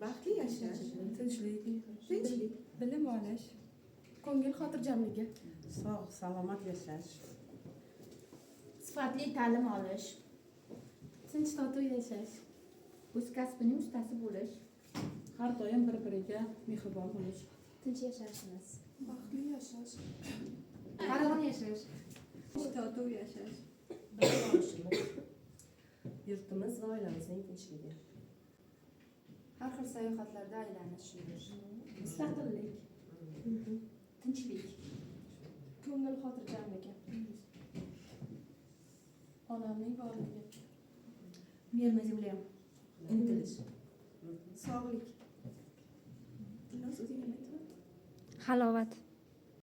Baxtli yashash. Tinchlik. Tinchlik. Bilim olish. Ko'ngil xotirjamligi. Sog' salomat yashash. Sifatli ta'lim olish. Tinch totuv yashash. O'z kasbining ustasi bo'lish. Har doim bir biriga mehribon bo'lish. Tinch yashashimiz. Baxtli yashash. Farovon yashash. Tinch totuv yashash. Bilim olishimiz. Yurtimiz va oilamizning tinchligi. Har xil sayohatlarda aylanish, yurish. Mustaqillik. Tinchlik. Ko'ngil xotirjamligi. Onamning borligi. Мир на земле. Intilish. Sog'lik. Dilnoz, o'zing nima aytaman? Halovat.